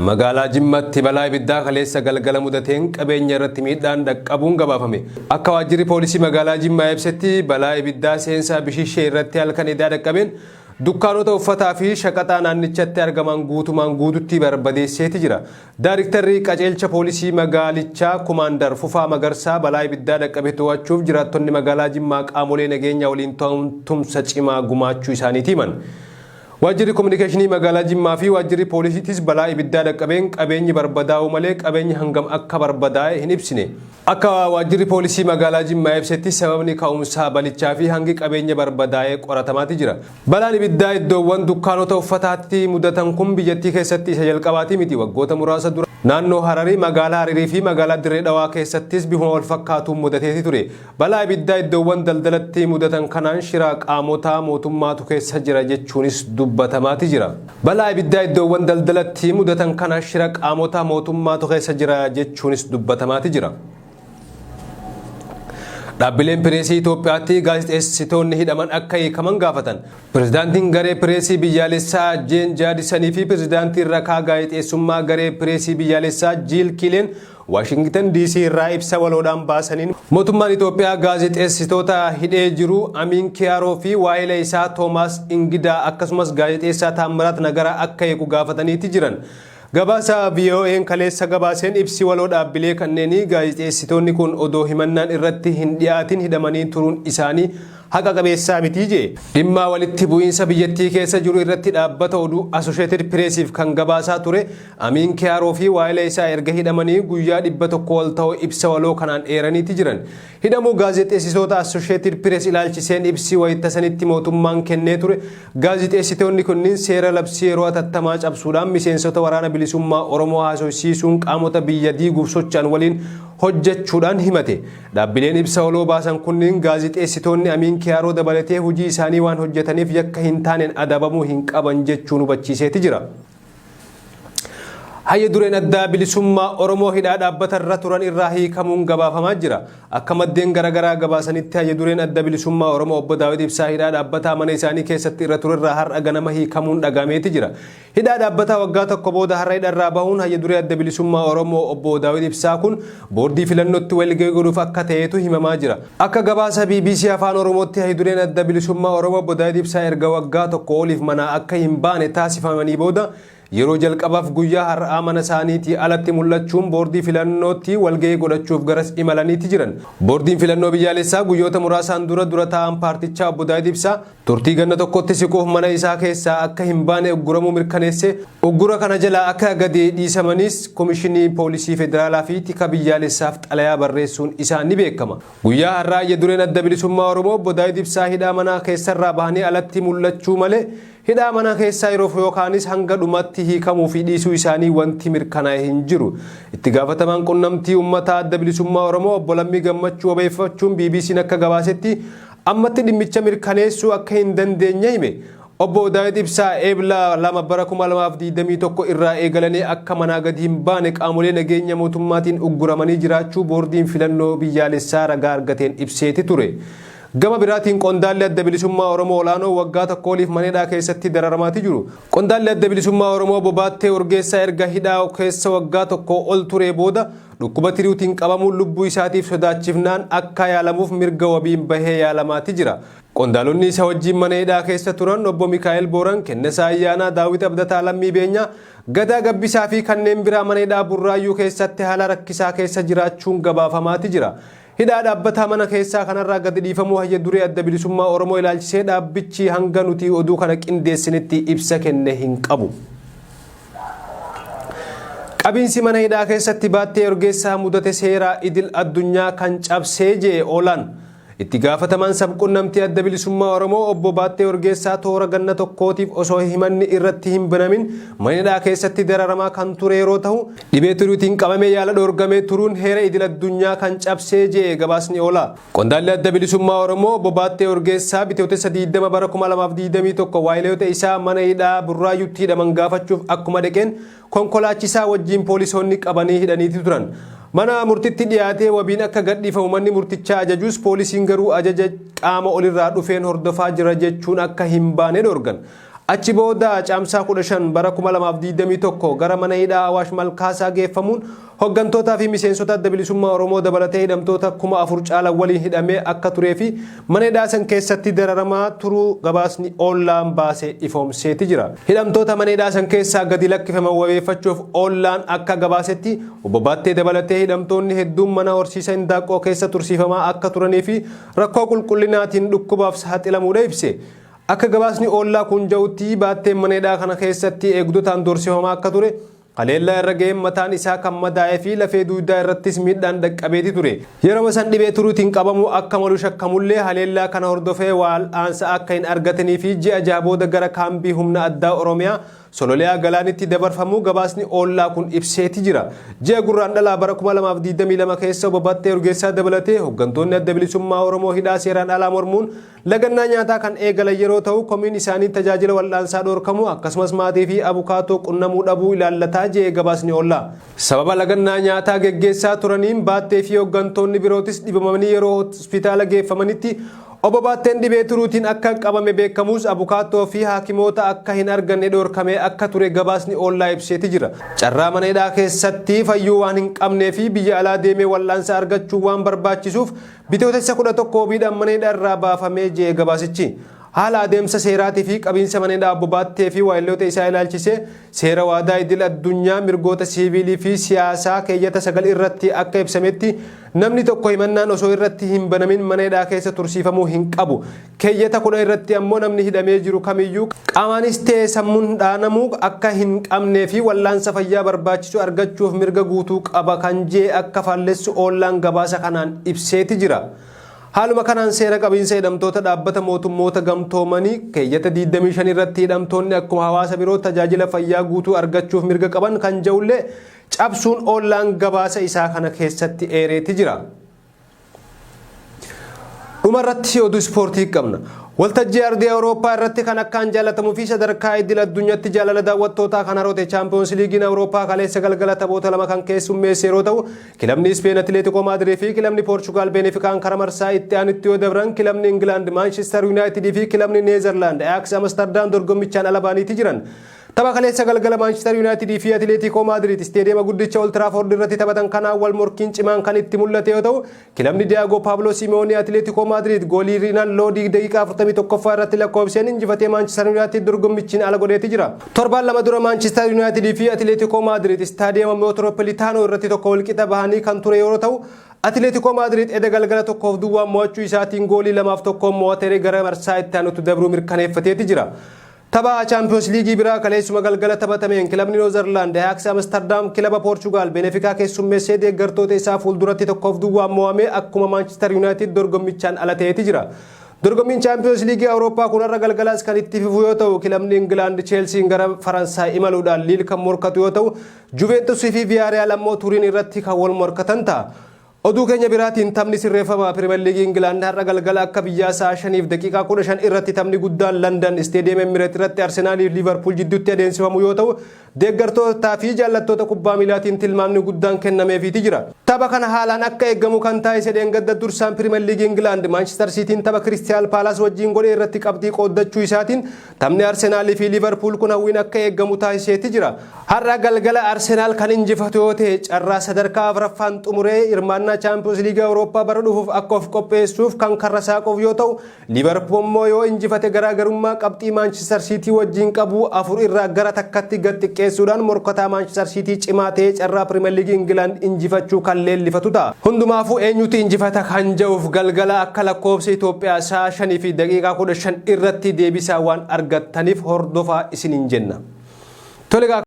Magaalaa Jimmatti balaa ibiddaa kaleessa galgala mudateen qabeenya irratti miidhaan dhaqqabuun gabaafame. Akka waajjirri poolisii magaalaa Jimmaa ibsetti balaa ibiddaa seensaa Bishishee irratti halkan edaa dhaqqabeen dukkaanota uffataa fi shaqaxaa naannichatti argaman guutumaan guututti barbadeesseeti jira. Daariktarri qajeelcha poolisii magaalichaa Kumaandar Fufaa Magarsaa balaa ibiddaa dhaqqabe to'achuuf jiraattonni magaalaa Jimmaa qaamolee nageenyaa waliin ta'uun tumsa cimaa gumaachuu isaaniiti himan. Waajjirri Kominikeeshinii Magaalaa Jimmaa fi Waajjirri Poolisiitis balaa ibiddaa dhaqqabeen qabeenyi barbadaa'uu malee qabeenyi hangam akka barbadaa'e hin ibsine. Akka Waajjirri Poolisii Magaalaa Jimmaa ibsetti sababni ka'umsaa balichaa fi hangi qabeenya barbadaa'ee qoratamaati jira. Balaan ibiddaa iddoowwan dukkaanota uffataatti mudatan kun biyyattii keessatti isa jalqabaati miti. Waggoota muraasa dura naannoo Hararii, magaalaa Haririi fi magaalaa Dirree Dhawaa keessattis bifuma walfakkaatuun mudateeti ture. Balaa ibiddaa iddoowwan daldalatti mudatan kanaan shira qaamotaa mootummaatu keessa jira jechuunis dubbatamaati jira. Balaa ibiddaa iddoowwan daldalatti mudatan kana shira qaamota mootummaatu keessa jira jechuunis dubbatamaati jira. Dhaabbileen pireesii Itoophiyaatti gaazexeessitoonni hidhaman akka hiikaman gaafatan. Pirezidaantiin garee pireesii biyyaalessaa Jeen Jaadisanii fi pirezidaantiin rakaa gaazexeessummaa garee pireesii biyyaalessaa Jiil Kiileen Waashingitan DC irraa ibsa waloodhaan baasaniin mootummaan Itoophiyaa gaazexeessitoota hidhee jiru Amiin Kiyaaroo fi waahila isaa Toomaas Ingidaa akkasumas gaazexeessaa Taammiraat Nagaraa akka hiiku gaafataniiti jiran. Gabaasa VOA'n kaleessa gabaaseen ibsi waloo dhaabbilee kanneenii gaazexeessitoonni kun odoo himannaan irratti hin dhiyaatin hidhamanii turuun isaanii haqa qabeessaa miti jee. Dhimma walitti bu'iinsa biyyattii keessa jiru irratti dhaabbata oduu Associated Pressiif kan gabaasaa ture Amiin Kiyaaroo fi waahila isaa erga hidhamanii guyyaa 100 ol ta'uu ibsa waloo kanaan eeraniiti jiran. Hidhamuu gaazexeessitoota Associated Press ilaalchiseen ibsi wayita sanitti mootummaan kennee ture gaazexeessitoonni kunniin seera labsii yeroo hatattamaa cabsuudhaan miseensota Waraana Bilisummaa Oromoo haasofsiisuun qaamota biyya diiguuf socho'an waliin hojjechuudhaan himate. Dhaabbileen ibsa waloo baasan kunniin gaazexeessitoonni Amiin Kiyaaroo dabalatee hojii isaanii waan hojjetaniif yakka hin taaneen adabamuu hin qaban jechuun hubachiiseeti jira. Hayya dureen addaa bilisummaa Oromoo hidhaa dhaabbata irra turan irraa hiikamuun gabaafamaa jira. Akka maddeen garaagaraa gabaasanitti hayya dureen adda bilisummaa Oromoo obbo Daawit Ibsaa hidhaa dhaabbataa mana isaanii keessatti irra turerraa har'a ganama hiikamuun dhagameeti jira. Hidhaa dhaabbataa waggaa tokko booda har'a hidharraa bahuun hayya duree adda bilisummaa Oromoo obbo Daawit Ibsaa kun boordii filannootti walgahii godhuuf akka ta'etu himamaa jira. Akka gabaasa BBC Afaan Oromootti hayya dureen adda bilisummaa Oromoo obbo Daawit Ibsaa erga waggaa tokko oliif manaa akka hin baane taasifamanii booda yeroo jalqabaaf guyyaa har'aa mana isaaniitii alatti mul'achuun boordii filannootti walgahii godhachuuf garas imalaniiti jiran. Boordiin filannoo biyyaalessaa guyyoota muraasaan dura dura taa'aan paartichaa obbo Daawit Ibsaa turtii ganna tokkotti siquuf mana isaa keessaa akka hin baane ugguramuu mirkaneesse. Uggura kana jalaa akka gadi dhiisamanis Komishinii Poolisii Federaalaa fi Tika Biyyaalessaaf xalayaa barreessuun isaa ni beekama. Guyyaa har'aa hayya dureen Adda Bilisummaa Oromoo obbo Daawit Ibsaa hidhaa mana keessarraa bahanii alatti mul'achuu malee hidhaa mana keessaa yeroof yookaanis hanga dhumaatti hiikamuu fi dhiisuu isaanii wanti mirkanaa'e hin jiru. Itti gaafatamaan qunnamtii uummataa Adda Bilisummaa Oromoo obbo Lammii Gammachuu wabeeffachuun BBC'n akka gabaasetti ammatti dhimmicha mirkaneessuu akka hin dandeenye hime. Obbo Daawit Ibsaa Eebla 2 bara 2021 irraa eegalanii akka manaa gadi hin baane qaamolee nageenya mootummaatiin ugguramanii jiraachuu boordiin filannoo biyyaalessaa ragaa argateen ibseeti ture. Gama biraatiin qondaalli Adda Bilisummaa Oromoo olaanoo waggaa tokko oliif mana hidhaa keessatti dararamaati jiru. Qondaalli Adda Bilisummaa Oromoo Obbo Baattee Urgeessaa erga hidhaa keessa waggaa tokko ol turee booda dhukkuba tiruutiin qabamuun lubbuu isaatiif sodaachifnaan akka yaalamuuf mirga wabiin bahee yaalamaati jira. Qondaalonni isa wajjin mana hidhaa keessa turan Obbo Mikaa'el Booran, Kennesaa Ayyaanaa, Daawit Abdataa Lammii Beenyaa, Gadaa Gabbisaa fi kanneen biraa mana hidhaa Burraayyuu keessatti haala rakkisaa keessa jiraachuun gabaafamaati jira. Hidhaa dhaabbataa mana keessaa kanarraa gadi dhiifamuu hayya duree Adda Bilisummaa Oromoo ilaalchisee dhaabbichi hanga nuti oduu kana qindeessinetti ibsa kenne hin qabu. Qabiinsi mana hidhaa keessatti Baattee Urgeessaa mudate seera idil addunyaa kan cabsee jee oolaan. Itti gaafatamaan sabqunnamtii Adda Bilisummaa Oromoo obbo Baattee Urgeessaa toora ganna tokkootiif osoo himanni irratti hin banamin mana hidhaa keessatti dararamaa kan ture yeroo tahu dhibee tiruutiin qabamee yaala dhoorgamee turuun heera idil addunyaa kan cabsee je'e gabaasni oola. Qondaalli Adda Bilisummaa Oromoo obbo Baattee Urgeessaa Bitootessa 20 bara 2021 waayiloota isaa mana hidhaa Burraayyuutti hidhaman gaafachuuf akkuma dhaqeen konkolaachisaa wajjiin poolisoonni qabanii hidhaniiti turan. Mana murtitti dhiyaatee wabiin akka gadhiifamu manni murtichaa ajajuus poolisiin garuu ajaja qaama olirraa dhufeen hordofaa jira jechuun akka hin baane dhoorgan. Achi booda Caamsaa 15 bara 2021 gara mana hidhaa Awaash Malkaasaa geeffamuun hoggantootaa fi miseensota Adda Bilisummaa Oromoo dabalatee hidhamtoota 4000 caalan waliin hidhamee akka turee fi mana hidhaa san keessatti dararamaa turuu gabaasni Ollaan baase ifoomseeti jira. Hidhamtoota mana hidhaa san keessaa gadi lakkifaman wabeeffachuuf Ollaan akka gabaasetti Obbo Baattee dabalatee hidhamtoonni hedduun mana horsiisa hindaaqqoo keessa tursiifamaa akka turanii fi rakkoo qulqullinaatiin dhukkubaaf saaxilamuudha ibse. Akka gabaasni Oollaa kun ja'utti Baatteen mana hidhaa kana keessatti eegdotaan doorsifamaa akka ture, haleellaa irra ga'een mataan isaa kan madaa'ee fi lafee duuydaa irrattis miidhaan dhaqqabeeti ture. Yeroma san dhibee turuutiin qabamuu akka malu shakkamullee haleellaa kana hordofee waal'aansa akka hin argatanii fi ji'a jaha booda gara kaambii humna addaa Oromiyaa Sololi'aa Galaanitti dabarfamuu gabaasni Oollaa kun ibseeti jira. Ji'a Gurraandhalaa bara 2022 keessa Obbo Battee Urgeessaa dabalatee hoggantoonni Adda Bilisummaa Oromoo hidhaa seeraan alaa mormuun lagannaa nyaataa kan eegalan yeroo ta'u komiin isaanii tajaajila wal'aansaa dhoorkamuu akkasumas maatii fi abukaatoo qunnamuu dhabuu ilaallataa je'e gabaasni Oollaa. Sababa lagannaa nyaataa geggeessaa turaniin Baattee fi hoggantoonni birootis dhibamanii yeroo hospitaala geeffamanitti Obbo Baatteen dhibee tiruutiin akka qabame beekamus abukaattoo fi haakimoota akka hin arganne dhoorkamee akka ture gabaasni Oollaa ibseeti jira. Carraa mana hidhaa keessatti fayyuu waan hin qabnee fi biyya alaa deemee wal'aansa argachuun waan barbaachisuuf Bitootessa 11 wabiidhaan mana hidhaa irraa baafamee je'e gabaasichi. Haala adeemsa seeraatii fi qabiinsa mana hidhaa Obbo Baattee fi waayilloota isaa ilaalchisee seera waadaa idil addunyaa mirgoota siiviilii fi siyaasaa keeyyata 9 irratti akka ibsametti namni tokko himannaan osoo irratti hin banamin mana hidhaa keessa tursiifamuu hin qabu. Keeyyata 10 irratti ammoo namni hidhamee jiru kamiyyuu qaamaanis ta'e sammuun dhaanamuu akka hin qabnee fi wallaansa fayyaa barbaachisu argachuuf mirga guutuu qaba kan je'e akka faallessu Oollaan gabaasa kanaan ibseeti jira. Haaluma kanaan seera qabiinsa hidhamtoota Dhaabbata Mootummoota Gamtoomanii keeyyata 25 irratti hidhamtoonni akkuma hawaasa biroo tajaajila fayyaa guutuu argachuuf mirga qaban kan je'ullee cabsuun Oollaan gabaasa isaa kana keessatti eereeti jira. Dhuma irratti oduu ispoortii qabna. Waltajjii ardii Awurooppaa irratti kan akkaan jaalatamuu fi sadarkaa idil addunyatti jaalala daawwattootaa kan harote Chaampiyoons Liigiin Awurooppaa kaleessa galgala taphoota lama kan keessummeesse yeroo ta'u, kilabni Ispeen Atileetikoo Maadrii fi kilabni Poorchugaal Benefikaan kara marsaa itti aanutti yoo dabran, kilabni Ingilaand Maanchister Yuunaayitidii fi kilabni Neezerlaand Ajax Amsterdam dorgommichaan ala ba'aniiti jiran. Tapha kaleessa galgala Maanchister Yuunaayitidii fi Atileetikoo Maadriid isteediyeema guddicha Old Trafford irratti taphatan kanaan wal morkiin cimaan kan itti mul'ate yoo ta'u, kilabni Diyaagoo Paabloo Simi'oonii Atileetikoo Maadriid goolii Riinan Loodii daqiiqaa 41ffaa irratti lakkoofseen injifatee Maanchister Yuunaayitid dorgommichiin ala godheeti jira. Torbaan lama dura Maanchister Yuunaayitidii fi Atileetikoo Maadriid istaadiyeema Meetiroopolitaanoo irratti tokko walqixa bahanii kan ture yeroo ta'u, Atileetikoo Maadriid eda galgala 1f duwwaan mo'achuu isaatiin goolii 2f 1n mo'atee gara marsaa itti aanutti dabruu mirkaneeffateeti jira. Tapha Chaampiyoons Liigii biraa kaleessuma galgala taphatameen kilabni Noozerlaand Ajax Amsterdam kilaba Poorchugaal Benefikaa keessummeessee deeggartoota isaa fuulduratti 1f duwwaan mo'amee akkuma Maanchister Yuunaayitid dorgommichaan ala ta'eeti jira. Dorgommiin Chaampiyoons Liigii Awurooppaa kun har'a galgalaas kan itti fufu yoo ta'u kilabni Ingilaand Cheelsiin gara Faransaay imaluudhaan Liil kan morkatu yoo ta'u Juventus fi Viyaariyaal ammoo Turiin irratti kan wal morkatan ta'a. Oduu keenya biraatiin taphni sirreeffama Pirimeer Liigii Ingilaand har'a galgala akka biyyaa sa'a 5:15 irratti taphni guddaan Landan Isteediyeem Emireet irratti Arsenaalii fi Liivarpuul jidduutti adeemsifamu yoo ta'u deeggartootaa fi jaallattoota kubbaa miilaatiin tilmaamni guddaan kennameefiiti jira. Tapha kana haalaan akka eegamu kan taasise dheengadda dursaan Pirimeer Liigii Ingilaand Maanchister Siitiin tapha Kiristiyaal Paalaas wajjiin godhe irratti qabxii qooddachuu isaatiin Taphni Arsenaalii fi Liivarpuul kun hawwiin akka eegamu taasiseeti jira. Har'a galgala Arsenaal kan injifatu yoo ta'e carraa sadarkaa afraffaan xumuree hirmaannaa Chaampiyoons Liigii Awurooppaa bara dhufuuf akka of qopheessuuf kan karra saaquuf yoo ta'u, Liivarpuul immoo yoo injifate garaagarummaa qabxii Maanchister Siitii wajjin qabu afur irraa gara takkatti gad xiqqeessuudhaan morkataa Maanchister Siitii cimaa ta'ee carraa Piriimer Liigii Ingilaand injifachuu kan leellifatu ta'a. Hundumaafuu eenyutu injifata kan ja'uuf galgala akka lakkoofsa Itoophiyaa sa'a 5:15 irratti deebisaa waan argattaniif hordofaa isiniin jenna. Tole egaa.